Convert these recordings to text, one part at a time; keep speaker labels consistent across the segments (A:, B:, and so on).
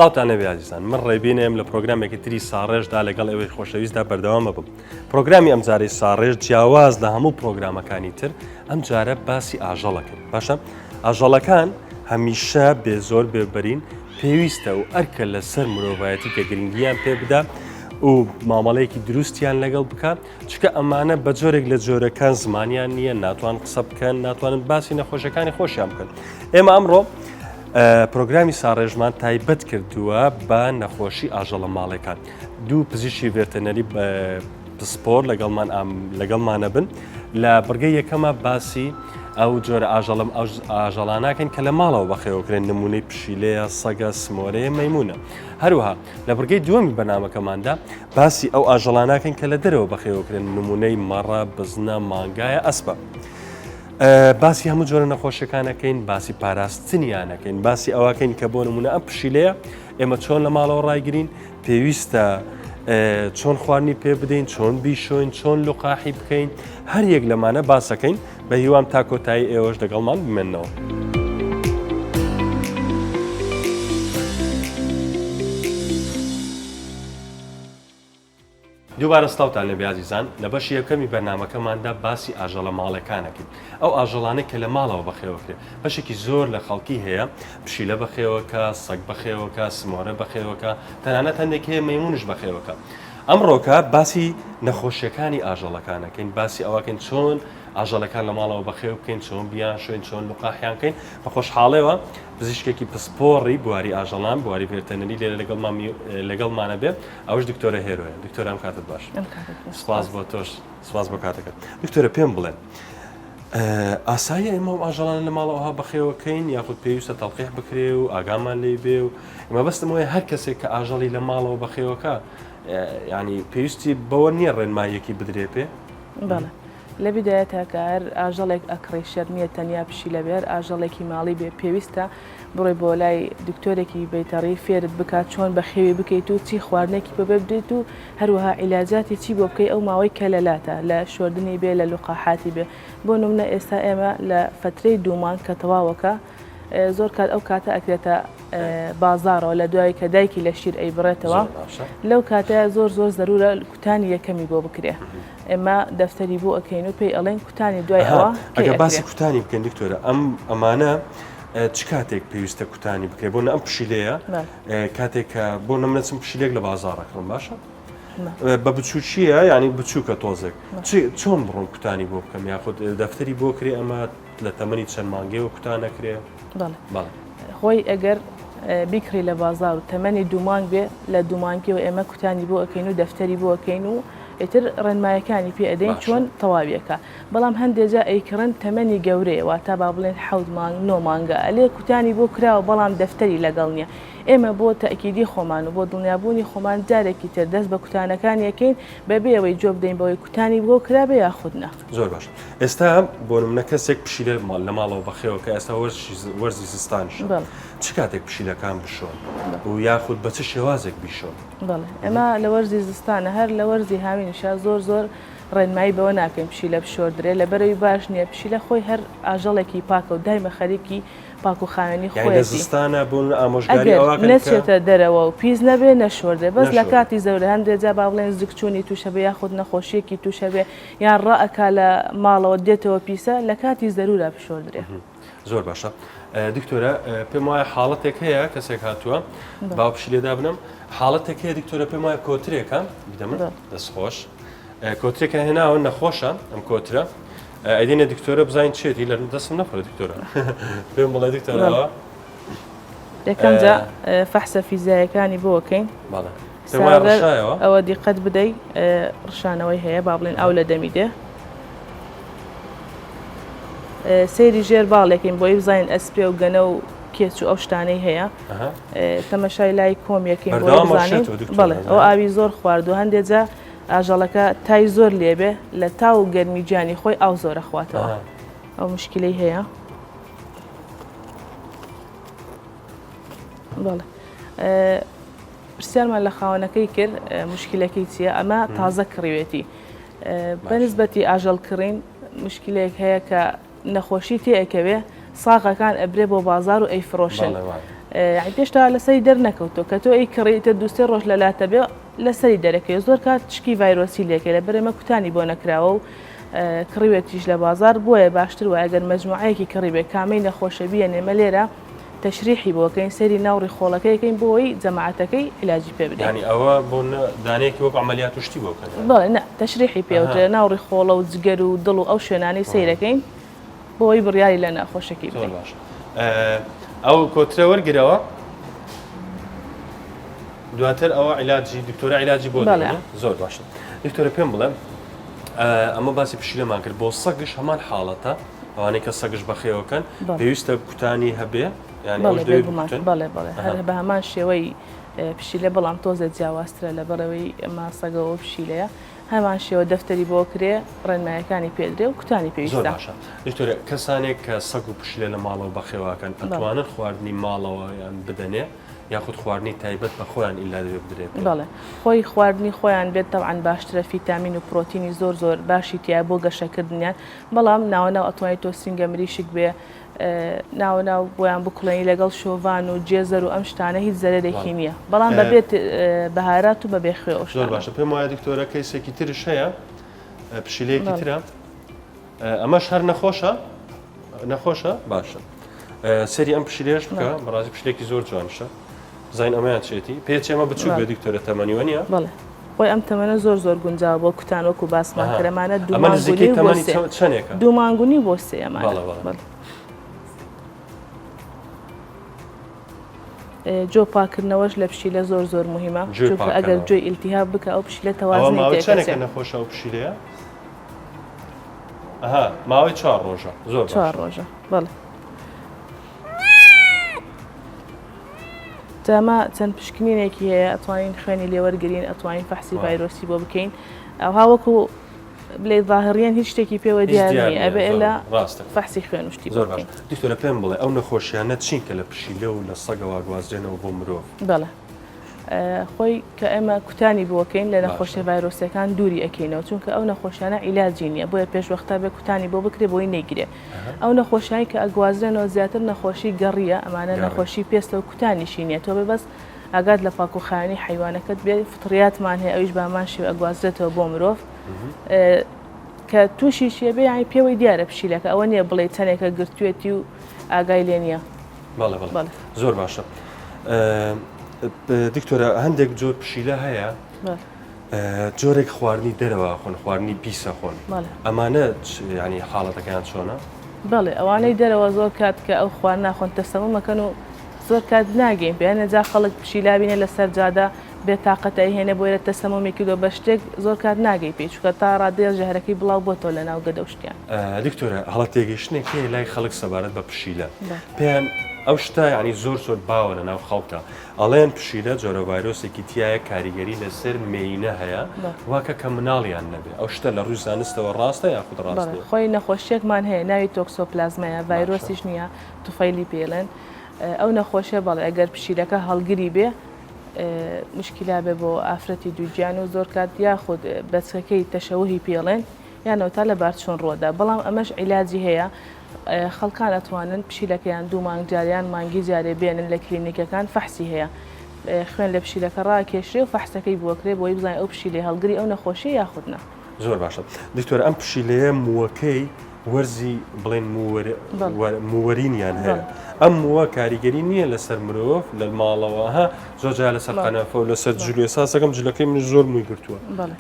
A: سڵاوتان لێبێ ئازیزان من ڕێبینم لە پرۆگرامێکی تری ساڕێژدا لەگەڵ ئێوەی خۆشەویستدا بەردەوامە بم پرۆگرامی ئەم جارەی ساڕێژ جیاواز لە هەموو پرۆگرامەکانی تر ئەم جارە باسی ئاژەڵەکەن باشە ئاژەڵەکان هەمیشە بێ زۆر بێبەرین پێویستە و ئەرکە لەسەر مرۆڤایەتی کە گرنگیان پێ بدا و مامەڵەیەکی دروستیان لەگەڵ بکە چکە ئەمانە بە جۆرێک لە جۆرەکان زمانیان نییە ناتوان قسە بکەن ناتوانن باسی نەخۆشەکانی خۆشیان بکەن ئێمە ئەمڕۆ پرۆگرامی ساڕێژمان تایبەت کردووە بە نەخۆشی ئاژەڵە ماڵێکان دوو پزیشکی ڤێرتەنەری پسپۆر لەگەڵمان لەگەڵمانە بن لە بڕگەی یەکەمە باسی ئەو جۆرە ئاژەڵم ئەو ئاژەڵاناکەن کە لە ماڵەوە بەخێوەکرێن نمونەی پشیلەیە سەگە سمۆرەیە مەمونە هەروەها لە بڕگەی دووەمی بەنامەکەماندا باسی ئەو ئاژەڵاناکەن کە لە دەرەوە بەخێوەکرێن نمونەی مەڕە بزنە مانگایە ئەسپە. باسی هەموو جۆرە نەخۆشیەکانەکەین باسی پاراستنیانەکەین باسی ئەوەکەین کە بۆ نمونە ئەم پشیلەیە ئێمە چۆن لە ماڵەوە ڕایگرین پێویستە چۆن خواردنی پێ بدەین چۆن بیشۆین چۆن لقاحی بکەین هەر یەک لەمانە باسەکەین بە هیوام تا کۆتایی ئێوەش لەگەڵمان بمێنەوە. دووبارە سڵاوتان لێبێ ئازیزان، لە بەشی یەکەمی بەرنامەکەماندا باسی ئاژەڵە ماڵێکان ئەکەین، ئەو ئاژەڵانەی کە لە ماڵەوە بەخێوەکرێ، بەشێکی زۆر لە خەڵکی هەیە پشیلە بەخێوەکا، سەگ بەخێوەکا، سمۆرە بەخێوەکا، تەنانەت هەندێک هەیە مەیمونش بەخێوەکا. ئەمڕۆکە باسی نەخۆشیەکانی ئاژەڵەکان ئەکەین، باسی ئەوەکەین چۆن ئاژەڵەکان لە ماڵەوە بەخێو بکەین، چۆن بیانشۆین، چۆن لقاحیان کەین. بە خۆشحاڵێوە پزیشکێکی پسپۆڕی بواری ئاژەڵان، بواری ڤێرتەنەری لێرە لەگەڵمان لەگەڵمانە بێ. ئەوەش دکتۆرە هێرۆیە دکتۆر ئەم کاتت باش سپاس بۆ تۆش سپاس بۆ کاتەکەت دکتۆرە پێم بڵێن ئاساییە ئێمە ئەو ئاژەڵانە لە ماڵەوە بەخێوەکەین یاخود پێویستە تەڵقیح بکرێ و ئاگامان لی بێ و مەبەستم وایە هەر کەسێک کە ئاژەڵی لە ماڵەوە بەخێوەکە ینی پێویستی بەوە نییە ڕێنماییەکی بدرێ پێ
B: بەڵێ لە بیدایەتا کە هەر ئاژەڵێک ئەکڕی شەرت نییە تەنیا پشیلە بێ هەر ئاژەڵێکی ماڵی بێ پێویستە بڕۆی بۆ لای دکتۆرێکی بەیتەڕی فێرت بکات چۆن بەخێوی بکەیت و چی خواردنێکی پێ بدەیت و هەروەها عیلاجاتی چی بۆ بکەی ئەو ماوەی کە لەلاتە لە شۆردنی بێ لە لوقاحاتی بێ بۆ نمونە ئێستا ئێمە لە فەترەی دوو مانگ کە تەواوەکە زۆر کات ئەو کاتە ئەکرێتە بازاڕەوە لە دوای کە دایکی لە شیر ئەیبڕێتەوە لەو کاتەیە زۆر زۆر زەرورە کوتانی یەکەمی بۆ بکرێ ئێمە دەفتەری بۆ ئەکەین و پێی ئەڵێن کوتانی دوای ئەوە
A: ئەگەر باسی کوتانی بکەین دکتۆرە ئەم ئەمانە چ کاتێک پێویستە کوتانی بکرێت بۆ ئەم پشیلەیە کاتێک کە بۆ نەمنەچم پشیلێک لە بازاڕەکەم باشە بە بچووکیە ینی بچووکە تۆزێک چۆن بڕۆم کوتانی بۆ بکەم یاخود دەفتەری بۆ کرێ ئەمە لە تەمەنی چەند مانگەوە کوتان نەکرێ
B: خۆی ئەگەر بیکڕی لە بازار و تەمەنی دوومانگ بێ لە دوومانگیەوە ئێمە کوتانی بۆ ئەەکەین و دەفتەری بۆ ئەەکەین و ئیتر ڕێنمایەکانی پێ ئەدەین چۆن تەواوی ئەکا بەڵام هەندێ جا ئەیکڕن تەمەنی گەورەیە واتا با بڵێن حەوت مانگ نۆ مانگە ئەلێ کوتانی بۆ کراوە بەڵام دەفتەری لەگەڵ نییە ئێمە بۆ تەئکیدی خۆمان و بۆ دڵنیابوونی خۆمان جارێکی تر دەست بە کوتانەکانی ئەکەین بەبێ ئەوەی جوێ بدەین بەوەی کوتانی بۆ کرابێ یاخود نا.
A: زۆر باش ئێستا بۆ نمونە کەسێک پشیلە ماڵ لە ماڵەوە بەخێوە کە ئێستا وەرزی زستانیشە چ کاتێک پشیلەکان بشۆن و یاخود بە چ شێوازێک بیشۆن؟
B: بەڵێ ئێمە لە وەرزی زستانە هەر لە وەرزی هاوینیشا زۆر زۆر ڕێنمایی بەوە ناکەین پشیلە بشۆردرێ لەبەرەوی باش نییە پشیلە خۆی هەر ئاژەڵێکی پاکە و دایمە خەریکی پاک و خاوێنی
A: یانی لە
B: خۆیەتی
A: زستانە بۆ ئامۆژگاری
B: ئەگەر
A: ئەوە کەن کە
B: نەچێتە دەرەوە و پیس نەبێ نەشۆردرێ بەس لە
A: نەشۆردرێ.
B: کاتی زەورە هەندێ جا با بڵێن زگچوونی تووشە بێ یاخود نەخۆشییەکی تووشە بێ یان ڕائەکا لە ماڵەوە دێتەوە پیسە لە کاتی زەرورا بشۆردرێ.
A: زۆر باشە دکتۆرە پێم وایە حاڵەتێک هەیە کەسێک هاتووە با پشی لێدا بنم حاڵەتێک هەیە دکتۆرە پێم وایە کۆترێکە بدە من دەستخۆش کۆترێکە هێناوە نەخۆشە ئەم کۆترە ئەدینە دکتۆرە بزانین چێتی لە دەستم نەخۆرە دکتۆرە پێم بڵێ دکتۆرەوە
B: یەکەم جا فەحسە فیزیایەکانی بۆکەین ئەوە دیقەت بدەی ڕشانەوەی هەیە با بڵێن ئاو لە دەمی دێ سەیری ژێر باڵێکین بۆی بزانین ئەسپێ و گەنە و کێچ و ئەو شتانەی هەیە تەمەشای لای کۆم یەکەین بۆ بزانین بەڵێ ئەو ئاوی زۆر خواردو هەندێک جا ئاژەڵەکە تای زۆر لێبێ لە تا و گەرمی گیانی خۆی ئاو زۆرە خواتەوە ئەو مشکلەی هەیە بەڵێ پرسیارمان لە خاوەنەکەی کرد مشکلەکەی چییە ئەمە تازە کڕیوێتی بەنسبەتی ئاژەڵ کڕین مشکلەیەک هەیە کە نەخۆشی تێ ئەکەوێ ساغەکان ئەبرێ بۆ بازار و ئەیفرۆشن. یانی پێشتا لەسەری دەرنەکەوتووە کە تۆ ئەی کڕی ئیتر دووسێ ڕۆژ لە لاتە بێ لەسەری دەرەکەوێ زۆر کات شکی ڤایرۆسی لێکێ لە بەرێمە کوتانی بۆ نەکراوە و کڕیوێتیش لە بازار بۆیە باشتر وایە گەر مەجموعەیەکی کڕی بێ کامەی نەخۆشە بیەنێمە لێرە تەشریحی بۆ کەین سەیری ناو ڕیخۆڵەکەی کەین بۆ ئەوەی جەماعەتەکەی عیلاجی پێ بدەین.
A: یانی ئەوە بۆ دانەیەکی وەک عەمەلیات و شتی بۆ بکەن یانی؟
B: بەڵێ نا تەشریحی پێ وترێ ناو ڕیخۆڵە و جگەر و دڵ و ئەو شوێنانەی سەیرەکەین بۆ ئەوەی بڕیاری لە نەخۆشەکەی
A: زۆر بدەین. باشە ئەو کۆترە وەرگرەوە دواتر ئەوە عیلاجی دکتۆرە عیلاجی بۆ
B: بەڵێ.
A: دەبێ زۆر باشە دکتۆرە پێم بڵێ ئەمە باسی پشیلەمان کرد بۆ سەگش هەمان حاڵەتە ئەوانەی کە سەگش بەخێوەکەن پێویستە کوتانی هەبێ یان
B: بەڵێ بێگومان بەڵێ بەڵێ هەر بە هەمان شێوەی پشیلە بەڵام تۆزێ جیاوازترە لە بەڕەوەی ئەمە سەگەوە پشیلەیە هەمان شێوە دەفتەری بۆ کرێ ڕێنمایەکانی پێدرێ و کوتانی
A: پێویستە. زۆر باشە دکتۆرە کەسانێک کە سەگ و پشیلە لە ماڵەوە بەخێواکەن ئەتوانن خواردنی ماڵەوەیان بدەنێ؟ یاخود خواردنی تایبەت بە خۆیان ئیلا دەبێ بدرێ پێ؟
B: بەڵێ خۆی خواردنی خۆیان بێت تەبعەن باشترە فیتامین و پرۆتینی زۆر زۆر باشی تیایە بۆ گەشەکردنیان بەڵام ناوە ناو ئەتوانی تۆ سینگە مریشک بێ ناوە ناو بۆیان بکوڵێنی لەگەڵ شۆڤان و جێزەر و ئەم شتانە هیچ زەرەرێکی نییە بەڵام بەبێت بەهارات و بەبێ خوێ ئەو
A: زۆر
B: شتانە.
A: باشە پێم وایە دکتۆرە کەیسێکی ترش هەیە پشیلەیەکی ترە ئەمەش هەر نەخۆشە نەخۆشە باشە سەری ئەم پشیلەیەش بکە بەڕاستی پشیلێکی زۆر جوانشە زین ئەمەیان چێتی پێچ ئەمە بچوو بێ دکتۆرە تەمەنی وە نییە
B: بەڵێ خۆی ئەم تەمەنە زۆر زۆر گونجاوە بۆ کوتان وەکو باسمان کرد ئەمانە دوو مانگ و نیو بۆ سێ
A: چەندێکە
B: دوو مانگ و نیو بۆ سێ ئەمانە بەڵێ جۆ پاکردنەوەش لە پشیلە زۆر زۆر مهمە چونکە ئەگەر جۆی ئیلتیهاب بکە ئەو پشیلە تەوازنی
A: تێکەچێ نەخۆشە ئەو پشیلەیە ئەها ماوەی چوار ڕۆژە زۆر
B: چوار ڕۆژە بەڵێ جامە چەند پشکنینێکی هەیە ئەتوانین خوێنی لێوەرگین ئەتوانین فەحسی ڤایرۆسی بۆ بکەین ئەوها وەکو بلێ ظاهریان هیچ شتێکی پێوە دیار نییە ئەبێ ئێلا
A: ڕاستە
B: فەحسی خوێن و شتی
A: زۆر باش دکتۆرە پێم بڵێ ئەو نەخۆشیانە چین کە لە پشیلە و لە سەگەوە گوازرێنەوە بۆ مرۆڤ؟
B: بەڵێ خۆی کە ئێمە کوتانی بۆکەین لە نەخۆشیە ڤایرۆسیەکان دووری ئەکەینەوە چونکە ئەو نەخۆشیانە عیلاجی نییە بۆیە پێشوەختە بێ کوتانی بۆ بکرێ بۆی نەیگرێ ئەو نەخۆشیانی کە ئەگوازرێنەوە زیاتر نەخۆشی گەڕیە ئەمانە نەخۆشی پێستە و کوتانیشی نییە تۆ بێ بەس ئاگات لە پاکوخاوێنی حەیوانەکەت بێ فطریاتمان هەیە ئەویش بامان شێوە ئەگوازرێتەوە بۆ مرۆڤ کە تووشی شێ بێ یانی پێوەی دیارە پشیلەکە ئەوە نییە بڵێ چەندێکە گرتوێتی و ئاگای لێ نییە
A: بەڵێ بەڵێ زۆر باشە دکتۆرە هەندێک جۆر پشیلە هەیە جۆرێک خواردنی دەرەوە خۆن خواردنی پیسە خۆن ئەمانە ینی حاڵەتەکەیان چۆنە؟
B: بەڵێ ئەوانەی دەرەوە زۆر کات کە ئەو خوار ناخۆن تەسەمەکەن و زۆر کات ناگەین پێیانە جا خەڵک پشیلابینە لەسەر جادە بێ تاقەتە ئەیهێنێ بۆیە تەسەمومی کردوە بە شتێک زۆر کات ناگەی پێی چونکە تا ڕادەیەک ژەهرەکەی بڵاو بۆتەوە لە ناو گەدە و شتیان.
A: دکتۆرە هەڵە تێگەیشتنێک هەیە لای خەڵک سەبارەت بە پشیلە پێیان ئەو شتە یعنی زۆر زۆر باوە لە ناو خەڵکە ئەڵێن پشیلە جۆرە ڤایرۆسێکی تایە کاریگەری لەسەر مێینە هەیە واکە کە مناڵیان نەبێ ئەو شتە لە ڕووی زانستەوە ڕاستە یاخود ڕاست نیە؟
B: خۆی نەخۆشیەکمان هەیە ناوی تۆکسۆپلازمایە ڤایرۆسیش نییە توفەیلی پێڵێن ئەو نەخۆشیە بەڵێ ئەگەر پشیلەکە هەڵگری بێ موشکیلە بێ بۆ ئافرەتی دووگیان و زۆر کات یاخود بەچکەکەی تەشەوهی پێڵێن یانەوە تا لە بارچوون ڕوەدا بەڵام ئەمەش عیلاجی هەیە خەڵکان ئەتوانن پشیلەکەیان دوو مانگ جاریان مانگی جارێ بێنن لە کلینیکەکان فەحسی هەیە خوێن لە پشیلەکە ڕاکێشرێ و فەحسەکەی بۆکرێ بۆی بزانین ئەو پشیلەی هەڵگری ئەو نەخۆشیە یاخود نا.
A: زۆر باشە دکتۆر ئەم پشیلەیە مووەکەی وەرزی بڵێن مووەرینیان هەیە ئەم مووە کاریگەری نییە لەسەر مرۆڤ لە ماڵەوە ها زۆر جار لەسەر قەنەفە و لەسەر جلوێ ساسەکەم جلەکەی من زۆر مووی گرتووە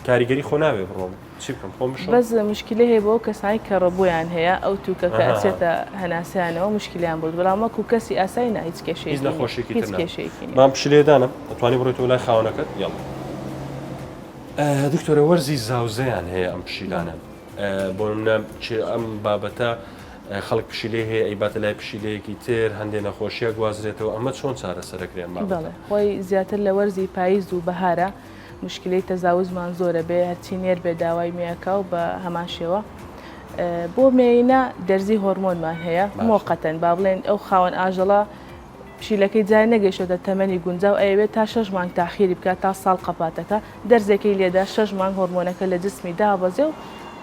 A: کاریگەری خۆ ناوێ بڕۆم چی بکەم خۆم بشۆم
B: بەس مشکلە هەیە بۆ کەسانی کە ڕەبوویان هەیە ئەو تووکە کە ئەچێتە هەناسیانەوە مشکلیان بۆ بەڵام وەکو کەسی ئاسایی نا هیچ کێشەیەکی
A: هیچ نەخۆشیێکی هیچ کێشەیەکی نییە بام پشلێدانم ئەتوانی بڕۆیتەوە لای خاوەنەکەت یاڵا دکتۆرە وەرزی زاوزەیان هەیە ئەم پشیلانە بۆ نمونە ئەم بابەتە خەڵک پشیلەی هەیە ئەیباتە لای پشیلەیەکی تر هەندێ نەخۆشیە گوازرێتەوە ئەمە چۆن چارەسەرەکرێن
B: بەڵێ خۆی زیاتر لە وەرزی پاییز و بەهارە مشکلەی تەزاوزمان زۆرە بێ هەرچی نێر بێ داوای مێەکە و بە هەمان شێوە بۆ مێینە دەرزی هۆرمۆنمان هەیە مۆقەتەن با بڵێن ئەو خاوەن ئاژەڵە پشیلەکەی جای نەگەیشتۆتە تەمەنی گونجاو ئەیەوێت تا شەش مانگ تاخیری بکات تا ساڵ قەپاتەکە دەرزێکەی لێدا شەش مانگ هۆرمۆنەکە لە جسمی دابەزێ و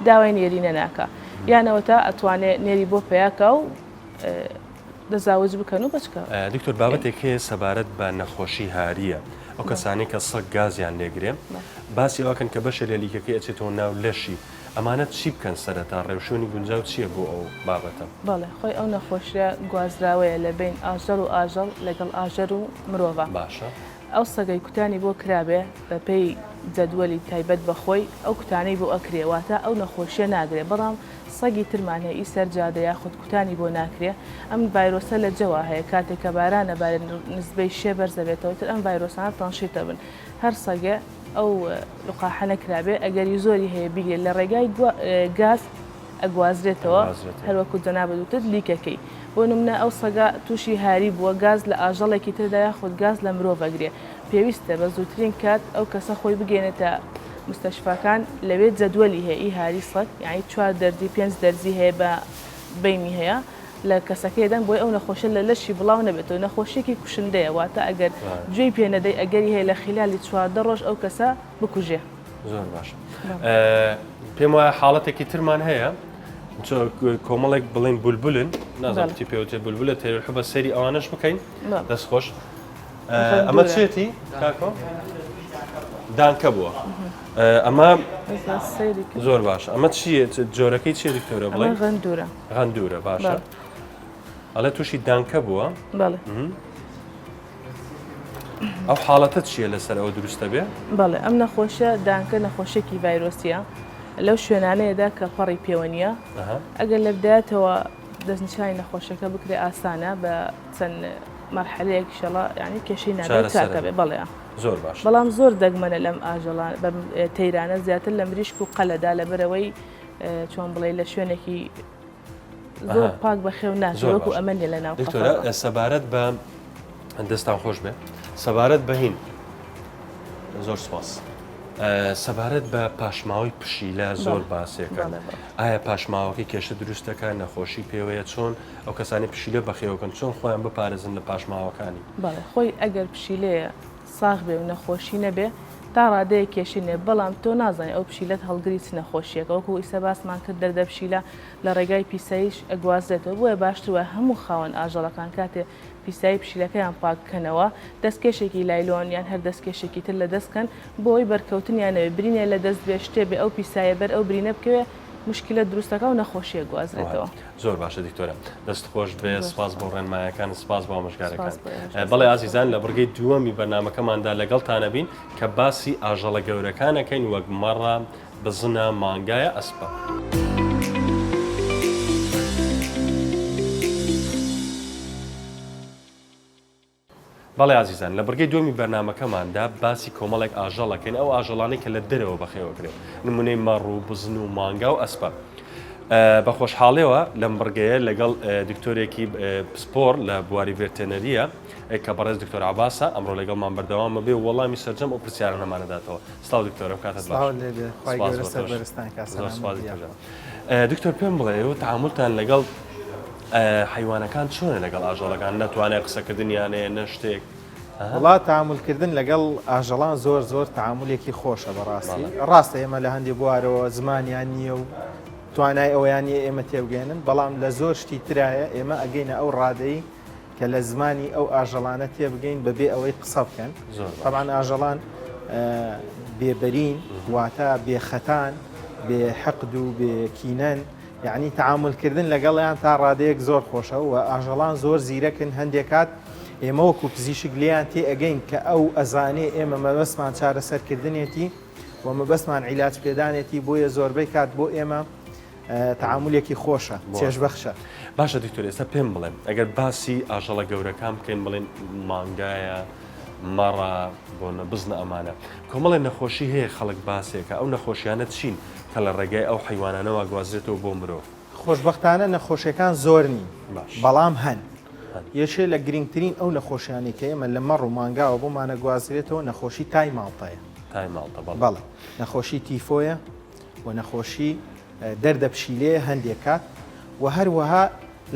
B: داوای نێرینە ناکا یان ئەوەتا ئەتوانێ نێری بۆ پەیا کا و. دەزاوج بکەن و بەچکە.
A: دکتۆر بابەتێک هەیە سەبارەت بە نەخۆشی هارییە ئەو کەسانەی کە سەگ گازیان لێگرێ باسی ئەوەکەن کە بەشێ لە لیکەکەی ئەچێتەوە ناو لەشی ئەمانە چی بکەن سەرەتا ڕێوشوێنی گونجاو چییە بۆ ئەو بابەتە؟
B: بەڵێ خۆی ئەو نەخۆشیە گوازراوەیە لە بەین ئاژەڵ و ئاژەڵ لەگەڵ ئاژەر و مرۆڤا.
A: باشە.
B: ئەو سەگەی کوتانی بۆ کرابێ بە پێی جەدوەلی تایبەت بە خۆی ئەو کوتانەی بۆ ئەکرێ واتە ئەو نەخۆشیە ناگرێ بەڵام سەگی ترمان هەیە ئی سەر جادە یاخود کوتانی بۆ ناکرێ ئەم ڤایرۆسە لە جەوا هەیە کاتێک کە باران ئەبارێ نسبەی شێ بەرزەبێتەوە تر ئەم ڤایرۆسانە تەنشیت ئەبن هەر سەگێ ئەو لقاحە نەکرابێ ئەگەری زۆری هەیە بیگرێت لە ڕێگای گاز ئەگوازرێتەوە هەروەکو جەنابت وتت لیکەکەی بۆ نمونە ئەو سەگە تووشی هاری بووە گاز لە ئاژەڵێکی تردا یاخود گاز لە مرۆڤ ئەگرێ پێویستە بە زووترین کات ئەو کەسە خۆی بگەێنێتە مستەشفاکان لەوێ جەدوەلی هەیە ئی هاری سەگ یعنی چوار دەرزی پێنج دەرزی هەیە بە بینی هەیە لە کەسەکەی دەن بۆی ئەو نەخۆشە لە لەشی بڵاو نەبێتەوە نەخۆشیێکی کوشندەیە واتە ئەگەر گوێی پێ نەدەی ئەگەری هەیە لە خیلالی 14 ڕۆژ ئەو کەسە بکوژێ.
A: زۆر باشە پێم وایە حاڵەتێکی ترمان هەیە کۆمەڵێک بڵین بولبولن نازانم چی پێوتێ بولبولە تێرحبە سەری ئەوانش بکەین دەست خۆش ئەمە چێتی کاکۆ دانکە بووە ئەمە زۆر باش ئەمە چییە جۆرەکەی چیە دکتۆرە بڵێ
B: غەندورە
A: غەندورە باشە ئەڵێ تووشی دانکە بووە ئەو حاڵەتە چییە لەسەر ئەوە دروستە بێ؟
B: بەڵێ ئەم نەخۆشیە دانکە نەخۆشیەکی ڤایرۆسیە لەو شوێنانەیەدا کە پەڕی پێوە نییە ئەگەر لە بدایەتەوە دەستنیشانی نەخۆشەکە بکرێ ئاسانە بە چەند مەرحەلەیەک شەڵا یعنی کێشەی نابێت چاکە بێ بەڵێ
A: زۆر باش
B: بەڵام زۆر دەگمەنە لەم ئاژەڵان بە تەیرانە زیاتر لە مریشک و قەلەدا لەبەرەوەی چۆن بڵێ لە شوێنێکی زۆر پاک بەخێو ناکرێ وەکو ئەمە نیە لە ناو
A: دکتۆرە سەبارەت بە دەستان خۆش بێ سەبارەت بە هین زۆر سپاس سەبارەت بە پاشماوەی پشیلە زۆر باسێکە ئایا پاشماوەکەی کێشە دروستەکە نەخۆشی پێوەیە چۆن ئەو کەسانی پشیلە بەخێوەکەن چۆن خۆیان بپارێزن لە پاشماوەکانی
B: بەڵێ خۆی ئەگەر پشیلەیە ساغ بێ و نەخۆشی نەبێ تا ڕادەیەک کێشەی نیە بەڵام تۆ نازانی ئەو پشیلەت هەڵگری چ نەخۆشیەکە وەکو ئیسە باسمان کرد دەردە پشیلە لە ڕێگای پیساییش ئەگوازرێتەوە بۆیە باشتر وایە هەموو خاوەن ئاژەڵەکان کاتێ پیسایی پشیلەکەیان پاک کەنەوە دەستکێشێکی لایلۆن یان هەر دەستکێشێکی تر لە دەست کەن بۆی بەرکەوتنیان نەبێ برینێ لە دەست بێ شتێ بێ ئەو پیسایە بەر ئەو برینە بکەوێ مشکلە دروستەکە و نەخۆشیە گوازرێتەوە.
A: زۆر باشە دکتۆرە دەست خۆش بێ سپاس بۆ ڕێنمایەکان سپاس بۆ ئامۆژگارەکان بەڵێ ئازیزان لە بڕگەی دووەمی بەرنمەکەماندا لەگەڵتانەبین کە باسی ئاژەڵە گەورەکانەکەین وەک مەڕە بزنە مانگایە ئەسپە. بەڵێ ئازیزان لە بڕگەی دووەمی بەرنامەکەماندا باسی کۆمەڵێک ئاژەڵ ئەکەین ئەو ئاژەڵانەی کە لە دەرەوە بەخێوەکرێن نمونەی مەڕ و بزن و مانگا و ئەسپە. بە خۆشحاڵیەوە لەم بڕگەیە لەگەڵ دکتۆرێکی پسپۆڕ لە بواری veterinary یە کە بەڕێز دکتۆر عباسە ئەمڕۆ لەگەڵمان بەردەوامە بێ وەڵامی سەرجەم ئەو پرسیارانەمانەداتەوە سڵاو دکتۆر ئەم کاتت باش. دکتۆر پێم بڵێ ئێوە تعاملتان لەگەڵ حەیوانەکان چۆنە لەگەڵ ئاژەڵەکان نە توانای قسەکردنیان هەیە نە شتێک؟
C: وەڵا تەعامولکردن لەگەڵ ئاژەڵان زۆر زۆر تەعامولێکی خۆشە بەڕاستی ڕاستە ئێمە لە هەندێک بوارەوە زمانیان نییە و توانای ئەویان نییە ئێمە تێبگەێنن بەڵام لە زۆر شتی ترایە ئێمە ئەگەینە ئەو ڕادەی کە لە زمانی ئەو ئاژەڵانە تێبگەین بەبێ ئەوەی قسە بکەن تەبعەن ئاژەڵان بێبەرین واتە بێخەتان بێ حەقد و بێ کینەن یەعنی تەعامول کردن لەگەڵیان تا ڕادەیەک زۆر خۆشە و ئاژەڵان زۆر زیرەکن هەندێک کات ئێمە وەکو پزیشک لێیان تێ ئەگەین کە ئەو ئەزانێ ئێمە مەبەستمان چارەسەرکردنێتی و مەبەستمان عیلاج پێدانێتی بۆیە زۆربەی کات بۆ ئێمە تەعامولێکی خۆشە چێژبەخشە.
A: باشە دکتۆر ئێستا پێم بڵێن ئەگەر باسی ئاژەڵە گەورەکان بکەین بڵێن مانگایە مەڕە بۆنە بزنە ئەمانە کۆمەڵێ نەخۆشی هەیە خەڵک باسێکە ئەو نەخۆشیانە چین کە لە ڕێگای ئەو حەیوانانەوە ئەگوازرێتەوە بۆ مرۆڤ؟
C: خۆشبەختانە نەخۆشیەکان زۆر نین بەڵام هەن. یەکێ لە گرنگترین ئەو نەخۆشیانەی کە ئێمە لە مەڕ و مانگاوە بۆمان ئەگوازرێتەوە نەخۆشی تای ماڵتەیە.
A: تای ماڵتە بەڵێ.
C: بەڵێ نەخۆشی تیفۆیە و نەخۆشی دەردە پشیلەیە هەندێک کات و هەروەها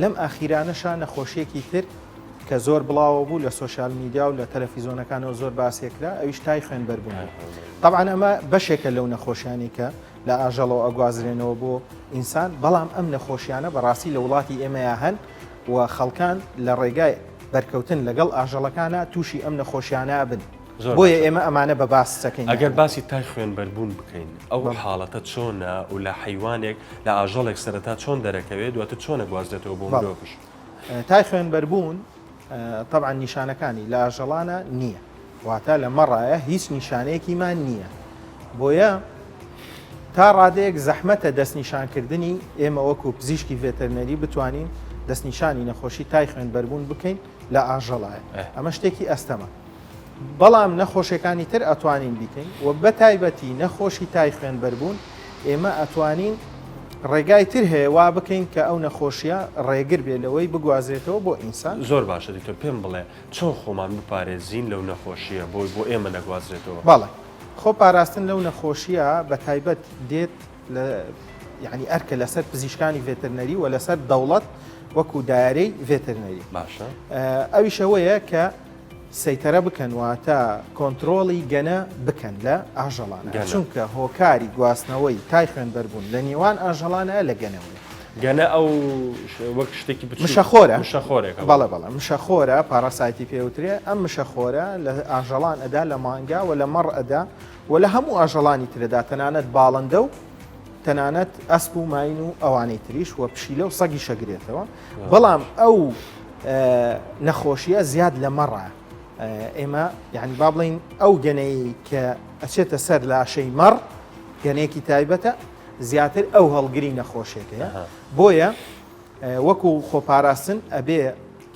C: لەم ئاخیرانەشا نەخۆشیەکی تر کە زۆر بڵاوە بوو لە social media و لە تەلەفیزۆنەکانەوە زۆر باسێکرا ئەویش تای خوێنبەربوون بوو تەبعەن ئەمە بەشێکە لەو نەخۆشیانی کە لە ئاژەڵەوە ئەگوازرێنەوە بۆ ئینسان بەڵام ئەم نەخۆشیانە بەڕاستی لە وڵاتی ئێمەیا هەن. و خەڵکان لە ڕێگای بەرکەوتن لەگەڵ ئاژەڵەکانا تووشی ئەم نەخۆشیانە ئەبن.
A: زۆر
C: بۆیە
A: باشە.
C: ئێمە ئەمانە بە باس دەکەین
A: ئەگەر
C: یانی.
A: باسی تای خوێنبەربوون بکەین ئەو
C: بەڵێ.
A: حاڵەتە چۆنە و لە حەیوانێک لە ئاژەڵێک سەرەتا چۆن دەرەکەوێت دواتر چۆن ئەگوازرێتەوە بۆ
C: بەڵێ.
A: مرۆڤش؟
C: تای خوێنبەربوون تەبعەن نیشانەکانی لە ئاژەڵانە نییە واتە لە مەڕایە هیچ نیشانەیەکیمان نییە بۆیە تا ڕادەیەک زەحمەتە دەستنیشانکردنی ئێمە وەکو پزیشکی ڤێتەرنەری بتوانین دەستنیشانی نەخۆشی تای خوێنبەربوون بکەین لە ئاژەڵایە ئەمە شتێکی ئەستەمە بەڵام نەخۆشیەکانی تر ئەتوانین بیکەین و بەتایبەتی نەخۆشی تای خوێنبەربوون ئێمە ئەتوانین ڕێگای تر هەیە وا بکەین کە ئەو نەخۆشیە ڕێگر بێ لەوەی بگوازرێتەوە بۆ ئینسان.
A: زۆر باشە دکتۆر پێم بڵێ چۆن خۆمان بپارێزین لەو نەخۆشیە بۆی بۆ ئێمە نەگوازرێتەوە؟
C: بەڵێ خۆ پاراستن لەو نەخۆشیە بەتایبەت دێت لە یعنی ئەرکە لەسەر پزیشکانی ڤێتەرنەری و لەسەر دەوڵەت وەکو دایرەی ڤێتەرنەری
A: باشە
C: ئەویش ئەوەیە کە سەیتەرە بکەن واتە کۆنترۆڵی گەنە بکەن لە ئاژەڵانە
A: گەنە.
C: چونکە هۆکاری گواستنەوەی تای خوێنبەربوون لە نێوان ئاژەڵانە لە گەنەوەیە.
A: گەنە ئەو وەک شتێکی بچووک
C: مشەخۆرە.
A: مشەخۆرێکە.
C: بەڵێ بەڵێ مشەخۆرە parasite ی پێوترێ ئەم مشەخۆرە لە ئاژەڵان ئەدا لە مانگا و لە مەڕ ئەدا و لە هەموو ئاژەڵانی ترەدا تەنانەت باڵندە و تەنانەت ئەسپ و ماین و ئەوانەی تریش و پشیلە و سەگیش ئەگرێتەوە بەڵام ئەو نەخۆشیە زیاد لە مەڕە ئێمە یعنی با بڵین ئەو گەنەی کە ئەچێتە سەر لاشەی مەڕ گەنێکی تایبەتە زیاتر ئەو هەڵگری نەخۆشیەکەیە بۆیە وەکو خۆپاراستن ئەبێ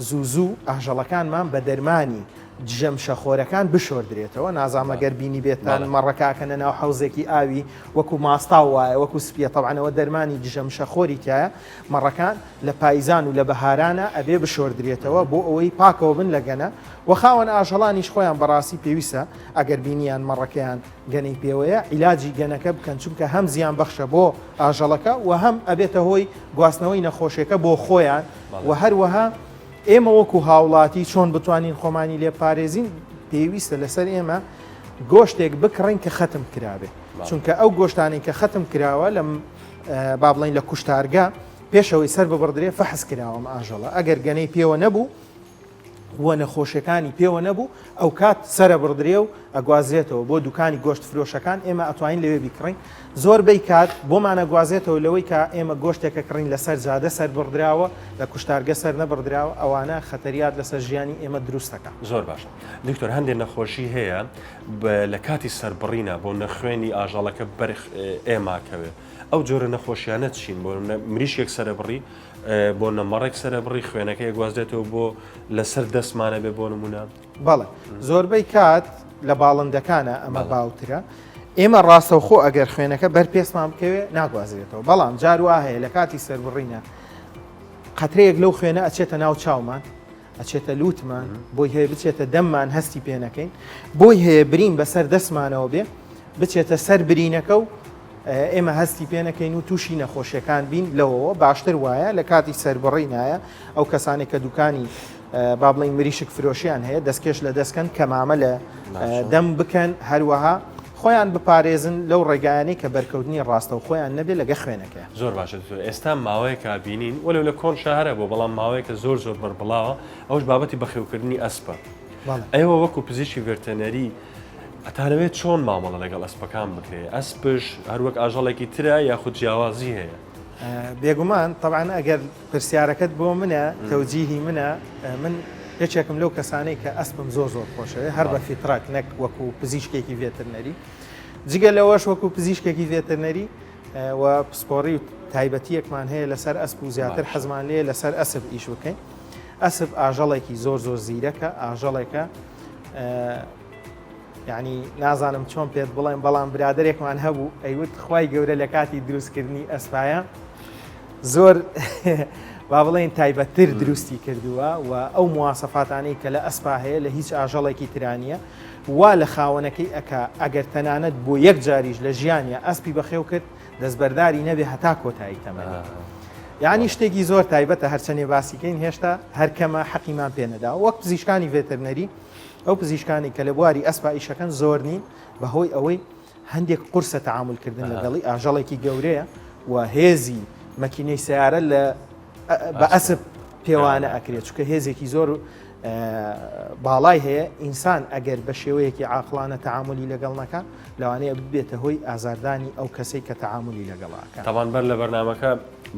C: زوو زوو ئاژەڵەکانمان بە دەرمانی دژە مشەخۆرەکان بشۆردرێتەوە، نازانم گەر بینیبێتتان مەڕەکە ئەکەنە ناو حەوزێکی ئاوی وەکو ماستاو وایە وەکو سپیە تەبعەن ئەوە دەرمانی دژە مشەخۆری تیایە، مەڕەکان لە پایزان و لە بەهارانا ئەبێ بشۆردرێتەوە بۆ ئەوەی پاکەوە بن لە گەنە و خاوەن ئاژەڵانیش خۆیان بەڕاستی پێویستە ئەگەر بینیان مەڕەکەیان گەنەی پێوەیە عیلاجی گەنەکە بکەن چونکە هەم زیان بەخشە بۆ ئاژەڵەکە و هەم ئەبێتە هۆی گواستنەوەی نەخۆشیەکە بۆ خۆیان و هەروەها ئێمە وەکو هاوڵاتی چۆن بتوانین خۆمانی لێ پارێزین پێویستە لەسەر ئێمە گۆشتێک بکڕین کە خەتم کرابێ چونکە ئەو گۆشتانەی کە خەتم کراوە لەم با بڵین لە کوشتارگە پێشەوەی سەر ببڕدرێ فەحس کراوەم ئاژەڵە ئەگەر گەنەی پێوە نەبوو و نەخۆشیەکانی پێوە نەبوو ئەوکات سەرەبڕدرێ و ئەگوازرێتەوە بۆ دوکانی گۆشت فرۆشەکان ئێمە ئەتوانین لەوێ بیکڕین زۆربەی کات بۆمان ئەگوازێتەوە لەوەی کە ئێمە گۆشتێکە کڕین لەسەر جادە سەر بڕدراوە لە کوشتارگە سەر نەبڕدراوە ئەوانە خەتەریات لەسەر ژیانی ئێمە دروست دەکا.
A: زۆر باشە دکتۆر هەندێ نەخۆشی هەیە لە کاتی سەربڕینە بۆ نە خوێنی ئاژەڵەکە بەر ئێمە کەوێ ئەو جۆرە نەخۆشیانە چین بۆ مریشکێک سەرەبڕی بۆ نە مەڕێک سەرەبڕی خوێنەکەی ئەگوازرێتەوە بۆ لەسەر دەستمانە بێ بۆ نمونە؟
C: بەڵێ زۆربەی کات لە باڵندەکانە ئەمە باوترە ئێمە ڕاستەوخۆ ئەگەر خوێنەکە بەر پێستمان بکەوێ ناگوازرێتەوە بەڵام جار وا هەیە لە کاتی سەربڕینە قەترەیەک لەو خوێنە ئەچێتە ناو چاومان ئەچێتە لوتمان بۆی هەیە بچێتە دەممان هەستی پێ نەکەین بۆی هەیە برین بەسەر دەستمانەوە بێ بچێتە سەر برینەکە و ئێمە هەستی پێ نەکەین و تووشی نەخۆشیەکان بین لەوەوە باشتر وایە لە کاتی سەربڕینایە ئەو کەسانێک کە دوکانی با بڵین مریشک فرۆشیان هەیە دەستکێش لە دەستکەن کەمامە لە دەم بکەن هەروەها خۆیان بپارێزن لەو ڕێگایانەی کە بەرکەوتنی ڕاستەوخۆیان نەبێت لەگە خوێنەکە.
A: زۆر باشە دکتۆر ئێستا ماوەیەکە بینین وەلو لە کۆن شەهرە بوو بەڵام ماوەیەکە زۆر زۆر بەربڵاوە ئەوش بابەتی بەخێوکردنی ئەسپە ئێوە وەکو پزیشکی ڤێرتەنەری ئەتانەوێت چۆن مامەڵە لەگەڵ ئەسپەکان بکرێ ئەسپش هەروەک ئاژەڵێکی ترە یاخود جیاوازی هەیە؟
C: بێگومان تەبعەن ئەگەر پرسیارەکەت بۆ منە تەوجیهی منە من یەکێکم لەو کەسانەی کە ئەسپم زۆر زۆر خۆشەوێ هەر بە فیترەت نەک وەکو پزیشکێکی ڤێترنەری جگە لەوەش وەکو پزیشکێکی ڤێترنەری و پسپۆڕی و تایبەتیەکمان هەیە لەسەر ئەسپ و زیاتر حەزمان لێ لەسەر ئەسپ ئیش بکەین ئەسپ ئاژەڵێکی زۆر زۆر زیرەکە ئاژەڵێکە یعنی نازانم چۆن پێت بڵێم بەڵام برادێکمان هەبوو ئەیوت خوای گەورە لە کاتی دروستکردنی ئەسپایە زۆر با بڵێین تایبەتتر دروستی کردووە و ئەو مواسەفاتانەی کە لە ئەسپا هەیە لە هیچ ئاژەڵێکی ترانیە وا لە خاوەنەکەی ئەکا ئەگەر تەنانەت بۆ یەک جاریش لە ژیانیا ئەسپی بەخێو کرد دەستبەرداری نەبێ هەتا کۆتایی تەمەنی یعنی شتێکی زۆر تایبەتە هەرچەنێ باسیکەین هێشتا هەر کەمە حەقیمان پێ نەداوە وەک پزیشکانی ڤێتەرنەری ئەو پزیشکانی کە لە بواری ئەسپا ئیشەکەن زۆر نین بەهۆی ئەوەی هەندێک قورسە تەعامول کردن لەگەڵی، ئاژەڵێکی گەورەیە و هێزی مەکینەی سەیارە لە بە ئەسپ پێوانە ئەکرێت چونکە هێزێکی زۆر باڵای هەیە ئینسان ئەگەر بە شێوەیەکی عاقڵانە تەعامولی لەگەڵ نەکا لەوانەیە ببێتە هۆی ئازاردانی ئەو کەسەی کە تەعامولی لەگەڵ ئەکا.
A: تەبان بەر لە بەرنامەکە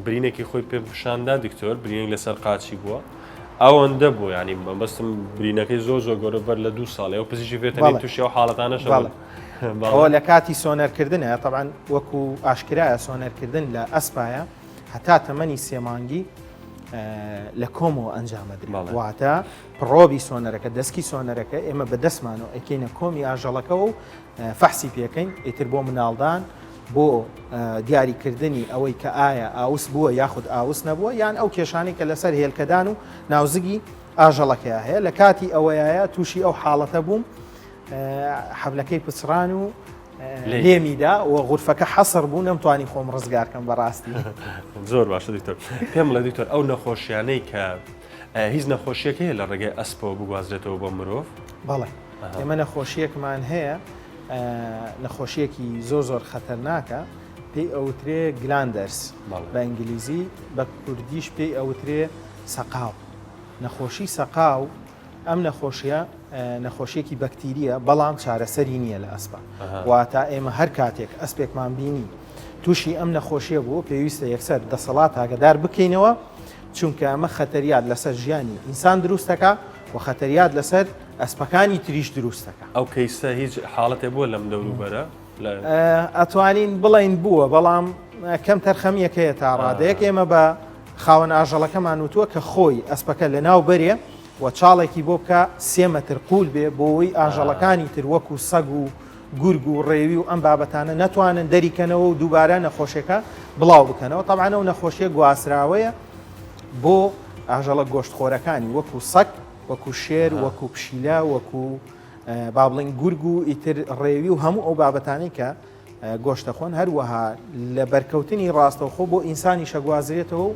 A: برینێکی خۆی پێ پیشاندا دکتۆر برینێک لەسەر قاچی بووە ئەوەندە بوو ینی مەبەستم برینەکەی زۆر زۆر گەورە بەر لە دوو ساڵ ئەو پزیشکی ڤێتەرنەری تووشی ئەو حاڵەتانەش
C: بەڵێ ئەوە لە کاتی سۆنەرکردنە تەبعەن وەکو ئاشکرایە سۆنەرکردن لە ئەسپایە هەتا تەمەنی سێ مانگی لە کۆمەوە ئەنجامەدرێت واتە probe ی سۆنەرەکە دەسکی سۆنەرەکە ئێمە بە دەستمانەوە ئەیکەینە کۆمی ئاژەڵەکەوە و فەحسی پێکەین ئیتر بۆ مناڵدان بۆ دیاریکردنی ئەوەی کە ئایا ئاوس بووە یاخود ئاوس نەبووە یان ئەو کێشانەی کە لەسەر هێلکەدان و ناوزگی ئاژەڵەکەیا هەیە لە کاتی ئەوەیە تووشی ئەو حاڵەتە بووم حەبلەکەی پچڕان و لێمیدا و غورفەکە حەسر بوو نەمتوانی خۆم ڕزگارکەم بەڕاستی.
A: زۆر باشە دکتۆر پێم بڵێ دکتۆر ئەو نەخۆشیانەی کە هیچ نەخۆشیەک هەیە لە ڕێگەی ئەسپەوە بگوازرێتەوە بۆ مرۆڤ؟
C: بەڵێ ئێمە نەخۆشیەکمان هەیە نەخۆشیەکی زۆر زۆر خەتەرناکە پێی ئەوترێ glanders بە ئینگلیزی بە کوردیش پێی ئەوترێ سەقاو نەخۆشی سەقاو ئەم نەخۆشیە نەخۆشیەکی بەکتیریە بەڵام چارەسەری نییە لە ئەسپا واتە ئێمە هەر کاتێک ئەسپێکمان بینی تووشی ئەم نەخۆشیە بوو پێویستە یەکسەر دەسەڵات ئاگدار بکەینەوە چونکە ئەمە خەتەریات لەسەر ژیانی ئینسان دروستەکە و خەتەریات لەسەر ئەسپەکانی تریش دروستەکە.
A: ئەو کەیسە هیچ حاڵەتێ بووە لەم دەوروبەرە؟
C: ئەتوانین بڵین بووە بەڵام کەم تەرخەمیەک هەیە تا ڕادەیەک ئێمە بە خاوەن ئاژەڵەکەمان وتووە کە خۆی ئەسپەکە لە ناو بەرێ و چاڵێکی بۆ بکە سێ مەتر قول بێ بۆی ئاژەڵەکانی تر وەکو سەگ و گورگ و ڕێوی و ئەم بابەتانە نەتوانن دەریکەنەوە و دووبارە نەخۆشیەکە بڵاو بکەنەوە تەبعەن ئەو نەخۆشیە گواستراوەیە بۆ ئاژەڵە گۆشتخۆرەکانی وەکو سەگ وەکو شێر وەکو پشیلە وەکو با بڵێین گورگ و ئیتر ڕێوی و هەموو ئەو بابەتانەی کە گۆشت دەخۆن، هەروەها لە بەرکەوتنی ڕاستەوخۆ بۆ ئینسانیش ئەگوازرێتەوە و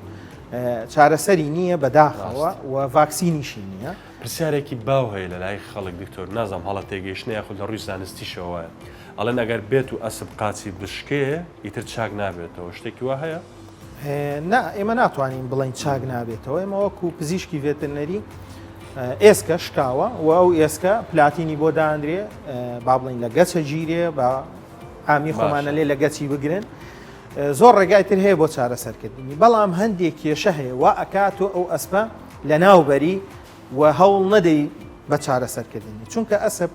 C: چارەسەری نییە بەداخەوە و ڤاکسینیشی نییە.
A: پرسیارێکی باو هەیە لە لای خەڵک دکتۆر نازانم هەڵە تێگەیشتنە یاخود لە ڕووی زانستیشەوە وایە ئەڵێن ئەگەر بێت و ئەسپ قاچی بشکێ ئیتر چاک نابێتەوە شتێکی وا هەیە؟
C: نا ئێمە ناتوانین بڵێین چاک نابێتەوە ئێمە وەکو پزیشکی ڤێترنەری ئێسکە شکاوە و ئەو ئێسکە پلاتینی بۆ دانرێ با بڵین لە گەچە گیرێ بە ئامی خۆمانە لێ لە گەچی بگرن زۆر ڕێگای تر هەیە بۆ چارەسەرکردنی بەڵام هەندێک کێشە هەیە وا ئەکات تۆ ئەو ئەسپە لە ناوبەری و هەوڵ نەدەی بە چارەسەرکردنی چونکە ئەسپ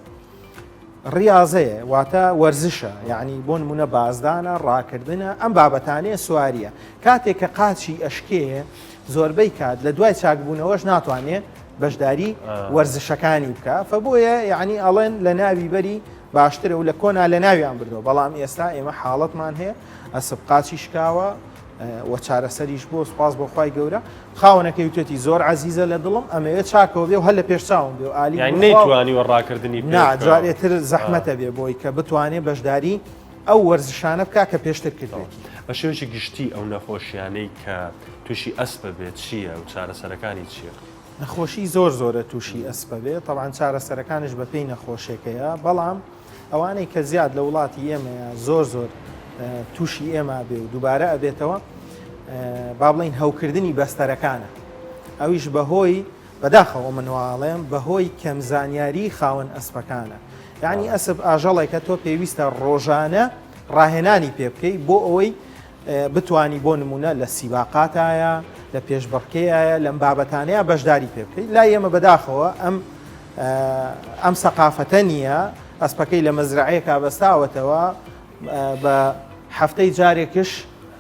C: ڕیاضەیە واتە وەرزشە یعنی بۆ نمونە بازدانە ڕاکردنە ئەم بابەتانەیە سواریە کاتێک کە قاچی ئەشکێ زۆربەی کات لە دوای چاکبوونەوەش ناتوانێ بەشداری وەرزشەکانی بکە فەبۆیە یعنی ئەڵێن لە ناوی بەری باشترە و لە کۆنا لە ناویان بردەوە بەڵام ئێستا ئێمە حاڵەتمان هەیە ئەسپ قاچی شکاوە و چارەسەریش بۆ سوپاس بۆ خوای گەورە خاوەنەکەی وتێتی زۆر عەزیزە لە دڵم ئەمەوێ چاکەوە بێ و هەر لە پێش چاوم بێ و ئالی
A: یانی نەیتوانیوە ڕاکردنی پێ
C: نا
A: بکا.
C: جارێ تر زەحمەتە بێ بۆی کە بتوانێ بەشداری ئەو وەرزشانە بکا کە پێشتر کردوێتی.
A: بە شێوەیەکی گشتی ئەو نەخۆشیانەی کە تووشی ئەسپ ئەبێت چییە و چارەسەرەکانی چییە؟
C: نەخۆشی زۆر زۆرە تووشی ئەسپ ئەبێ تەبعەن چارەسەرەکانیش بەپێی نەخۆشێکەیە بەڵام ئەوانەی کە زیاد لە وڵاتی ئێمەیە زۆر زۆر تووشی ئێمە بێ و دووبارە ئەبێتەوە با بڵین هەوکردنی بەستەرەکانە ئەویش بەهۆی بەداخەوە من واڵێم بەهۆی کەم زانیاری خاوەن ئەسپەکانە یعنی ئەسپ ئاژەڵێکە تۆ پێویستە ڕۆژانە ڕاهێنانی پێ بکەی بۆ ئەوەی بتانی بۆ نمونە لە سیباقاتایە لە پێشبڕکێیە لەم بابەتانەیە بەشداری پێ بکەیت لای ئێمە بەداخەوە ئەم ئەم سەقافەتە نییە، ئەسپەکەی لە مەزرەعەیەکا بەستاوەتەوە، بە هەفتەی جارێکش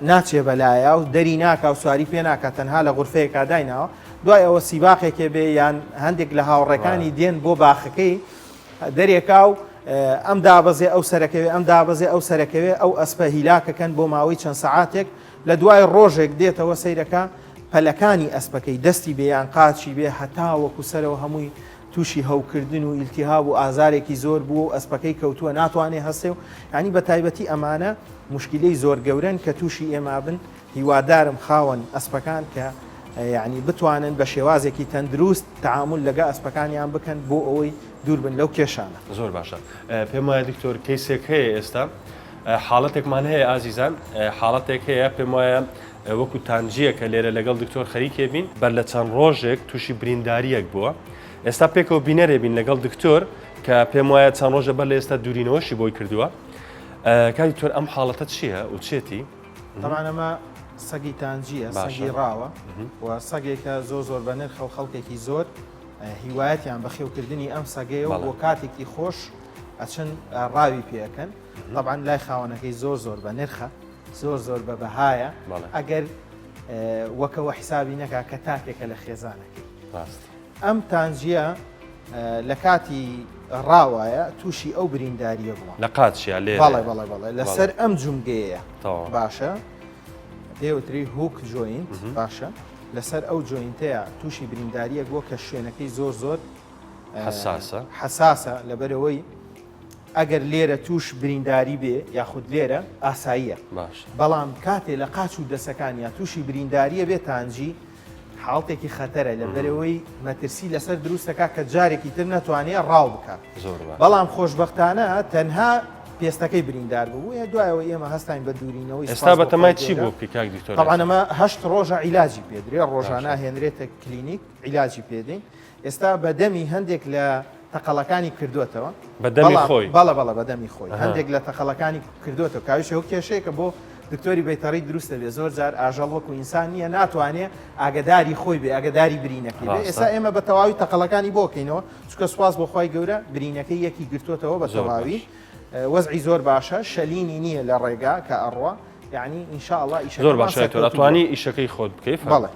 C: ناچێ بەلایا و دەری ناکا و سواری پێ ناکا، تەنها لە غورفەیەکا دایناوە، دوای ئەوە سیباقێکێ بێ یان هەندێک لە هاوڕێکانی دێن بۆ باخەکەی دەرێکا و ئەم دابەزێ ئەو سەرەکەوێ ئەم دابەزێ ئەو سەرەکەوێ ئەو ئەسپە هیلاکەکەن بۆ ماوەی چەند سەعاتێک لە دوای ڕۆژێک دێتەوە سەیرەکە پەلەکانی ئەسپەکەی دەستی بێ یان قاچی بێ هەتا وەکو سەرەوە هەمووی تووشی هەوکردن و ئیلتیهاب و ئازارێکی زۆر بووە و ئەسپەکەی کەوتووە ناتوانێ هەستێ و یانی بە تایبەتی ئەمانە موشکیلەی زۆر گەورەن کە تووشی ئێمە بن هیوادارم خاوەن ئەسپەکان کە یعنی بتوانن بە شێوازێکی تەندروست تەعامول لەگە ئەسپەکانیان بکەن بۆ ئەوەی دوور بن لەو کێشانە.
A: زۆر باشە پێم وایە دکتۆر کەیسێک هەیە ئێستا. حاڵەتێکمان هەیە ئازیزان، حاڵەتێک هەیە پێم وایە وەکو تانجییەکە لێرە لەگەڵ دکتۆر خەریکێ بین، بەر لە چەند ڕۆژێک تووشی بریندارییەک بووە، ئێستا پێکەوە بینەرێ بین لەگەڵ دکتۆر کە پێم وایە چەند ڕۆژە بەر لە ئێستا دوورینەوەشی بۆی کردووە. کاک دکتۆر ئەم حاڵەتە چییە و چێتی؟
C: تەبعەن ئەمە سەگی تانجییە، سەگی ڕاوە و سەگێکە زۆر زۆر بە نرخە و خەڵکێکی زۆر هیوایەتیان بەخێوکردنی ئەم سەگەیە و بۆ کاتێکی خۆش ئەچن ڕاوی پێ ئەکەن تەبعەن لای خاوەنەکەی زۆر زۆر بە نرخە زۆر زۆر بە بەهایە ئەگەر وەکەوە حیسابی نەکا کە تاکێکە لە خێزانەکەی ئەم تانجیە لە کاتی ڕاوایە تووشی ئەو برینداریە بووە
A: لە قاچیا لێ
C: بەڵێ بەڵێ بەڵێ لەسەر ئەم جومگەیە باشە پێوتری hook joint باشە لەسەر ئەو joint ەیە تووشی برینداریەک بووە کە شوێنەکەی زۆر زۆر
A: حەساسە
C: حەساسە لەبەرئەوەی ئەگەر لێرە توش برینداری بێ یاخود لێرە ئاساییە
A: باش
C: بەڵام کاتێ لە قاچ و دەسەکانیا تووشی برینداریە بێ تانجی حاڵتێکی خەتەرە لەبەرئەوەی مەترسی لەسەر دروستەکە کە جارێکی تر نەتوانێ ڕاو بکات
A: زۆر باش
C: بەڵام خۆشبەختانە تەنها پێستەکەی بریندار بوو دوایەوە ئێمە هەستاین بە دوورینەوەی
A: ئێستا بەتەمای چی بۆ بکەی کاک دکتۆر
C: طبعا ئەمە هەشت ڕۆژە عیلاجی پێدرێ ڕۆژانە هێنرێتە کلینیک عیلاجی پێدەین ئێستا بە دەمی هەندێک لە تەقەڵەکانی کردوێتەوە
A: بە دەمی خۆی
C: بەڵە بەڵە بە دەمی خۆی هەندێک لە تەقەڵەکانی کردوێتەوە کاویش ئەو کێشەیەکە بۆ دکتۆری بەیتەڕی دروست دەبێت زۆر جار ئاژەڵ وەکو ئینسان نییە ناتوانێ ئاگداری خۆی بێ ئاگداری برینەکەی بێ ئێستا ئێمە بە تەواوی تەقەڵەکانی بۆکەینەوە چونکە سوپاس بۆ خوای گەورە برینەکەی یەکی گرتوێتەوە بە تەواوی وەزعی زۆر باشە شەلینی نییە لە ڕێگا کە ئەڕوا یعنی ان شاء اللە ئیشەکەمان
A: زۆر باشە دکتۆر
C: سەرکەوتوو بووە.
A: ئەتوانی ئیشەکەی خۆت بکەی فەرموو.
C: بەڵێ.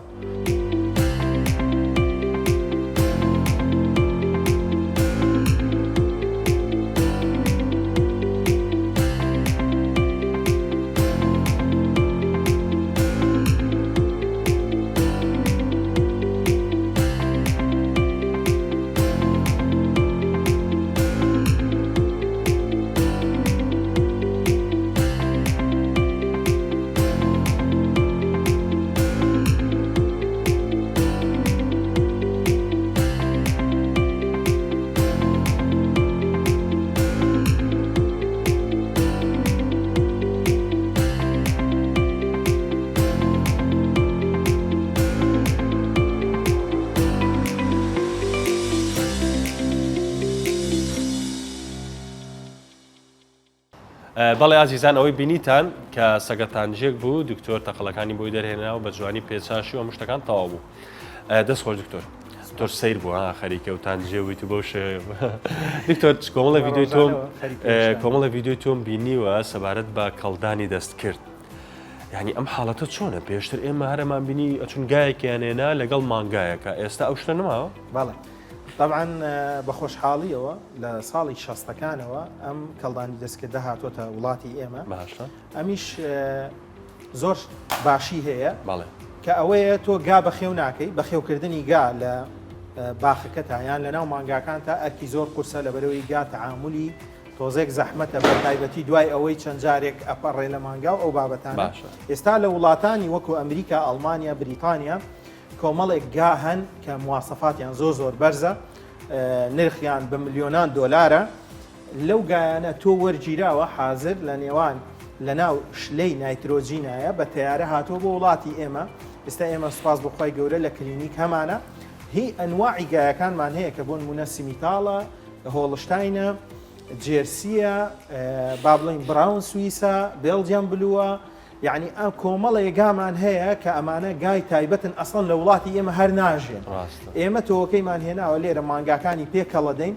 A: بەڵێ ئازیزان ئەوەی بینیتان کە سەگە تانجێک بوو دکتۆر تەقەڵەکانی بۆی دەرهێنا و بە جوانی پێچاشی و مشتەکان تەواو بوو دەست خۆش دکتۆر دکتۆر سیر بوو ها خەریکە و تانجێ ویت و بەو شێوەیە دکتۆر کۆمەڵە ڤیدیۆی تۆم کۆمەڵە ڤیدیۆی تۆم بینیوە سەبارەت بە کەڵدانی دەست کرد یعنی ئەم حاڵەتە چۆنە پێشتر ئێمە هەرەمان بینی ئەچون گایەکیان هێنا لەگەڵ مانگایەکە ئێستا ئەو شتە نماوە
C: بەڵێ تەبعەن بە خۆشحاڵیەوە لە ساڵی شەستەکانەوە ئەم کەڵدانی دەستکردە هاتۆتە وڵاتی ئێمە
A: باشە
C: ئەمیش زۆر باشی هەیە
A: بەڵێ
C: کە ئەوەیە تۆ گا بەخێو ناکەی بەخێوکردنی گا لە باخەکەتا یان لە ناو مانگاکان تا ئەرکی زۆر قورسە لە بەرەوەی گا تەعاملی تۆزێک زەحمەتە بە تایبەتی دوای ئەوەی چەند جارێک ئەپەڕێ لە مانگا و ئەو بابەتان
A: باشە
C: ئێستا لە وڵاتانی وەکو ئەمریکا ئەڵمانیا بریتانیا کۆمەڵێک گا هەن کە مواسەفاتیان زۆر زۆر بەرزە نرخیان بە ملیۆنان دۆلارە لەو گایانە تۆ وەرگیراوە حازر لە نێوان لە ناو شلەی نایترۆجینایە بە تەیارە هاتووە بۆ وڵاتی ئێمە ئێستا ئێمە سوپاس بۆ خوای گەورە لە کلینیک هەمانە هی ئەنواعی گایەکانمان هەیە کە بۆ نمونە سیمیتاڵە هۆڵشتاینە جێرسیە با بڵین براون سویسە بێلجیان بلووە یەعنی ئەم کۆمەڵێ گامان هەیە کە ئەمانە گای تایبەتن ئەسڵەن لە وڵاتی ئێمە هەر ناژێن
A: ڕاستە.
C: ئێمە تۆوەکەیمان هێناوە لێرە مانگاکانی پێ کەڵەدەین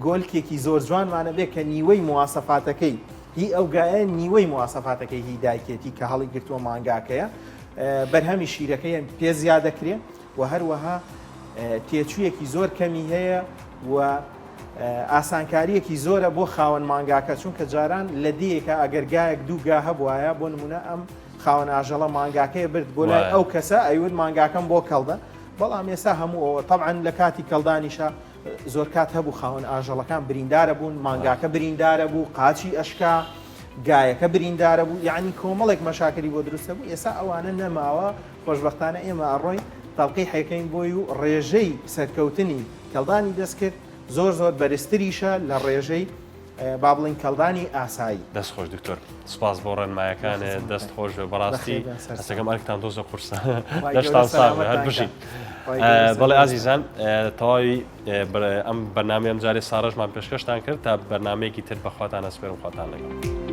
C: گۆلکێکی زۆر جوانمانە بێ کە نیوەی مواسەفاتەکەی هی ئەو گایە نیوەی مواسەفاتەکەی هی دایکێتی کە هەڵی گرتووە مانگاکەیە بەرهەمی شیرەکەی پێ زیاد دەکرێ و هەروەها تێچوویەکی زۆر کەمی هەیە و ئاسانکارییەکی زۆرە بۆ خاوەن مانگاکە، چونکە جاران لە دێیەکا ئەگەر گایەک دوو گا هەبوایە، بۆ نموونە ئەم خاوەن ئاژەڵە مانگاکەی برد بۆ لای ئەو کەسە ئەیوت مانگاکەم بۆ کەڵدە، بەڵام ئێستا هەموو ئەوە تەبعەن لە کاتی کەڵدانیشا زۆر کات هەبوو خاوەن ئاژەڵەکان بریندارە بوون، مانگاکە بریندارە بوو، قاچی ئەشکا، گایەکە بریندارە بوو، یەعنی کۆمەڵێک مەشاکلی بۆ دروستە بوو، ئێستا ئەوانە نەماوە، خۆشبەختانە ئێمە ئەڕۆین تەڵقیحێکەین بۆی و ڕێژەی سەرکەوتنی کەڵدانی دەستکرد زۆر زۆر بەرزتریشە لە ڕێژەی. با بڵێین کەڵدانی ئاسایی.
A: دەست خۆش دکتۆر سپاس بۆ ڕێنمایەکانێ دەست خۆش بێ بەڕاستی هەستەکەم ئەرکتان تۆزە قورسە دەستان ساغ بێ هەر بژین بەڵێ ئازیزان تەواوی ئەم بەرنامەی ئەم جارێ ساڕێژمان پێشکەشتان کرد تا بەرنمەیەکی تر بەخواتان ئەسپێرم خواتان لەگەڵ.